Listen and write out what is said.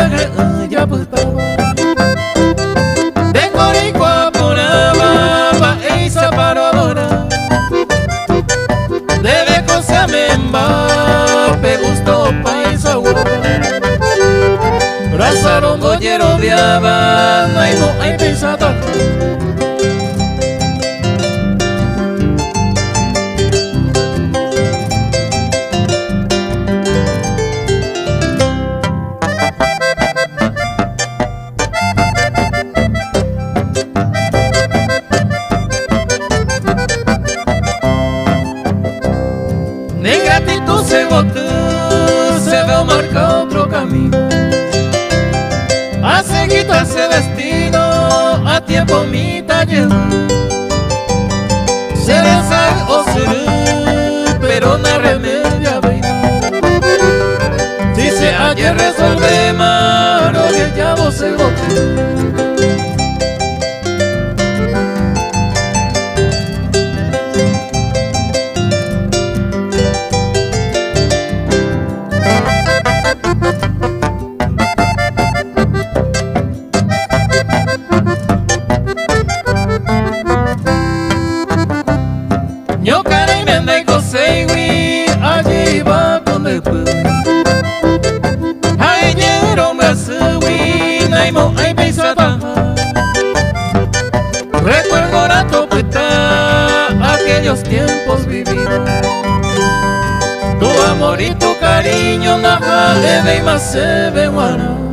Ojuehe'ỹ japytáva. Ndéko reikuaa porãva mba'éichapa roadora. Ndéve ko che amemba pe gusto opaichagua. Rasa rombojeroviáva naimo'ãi péichataha. Ne gratitud se boty, se ve marca otro camino. A seguir ese destino, a tiempo mi taller. Se o pero na remedia Si se ayer resolve maro que ya vos se bote. Ñokarãime ndaikoséigui ajeíva ko nde ypýgui Ha ijyvy rombyasýgui naimo'ãi peichataha Recuerdo ratopyta aquellos tiempos vividos Tu amor y tu cariño ndaha'evéima chéve g̃uarã.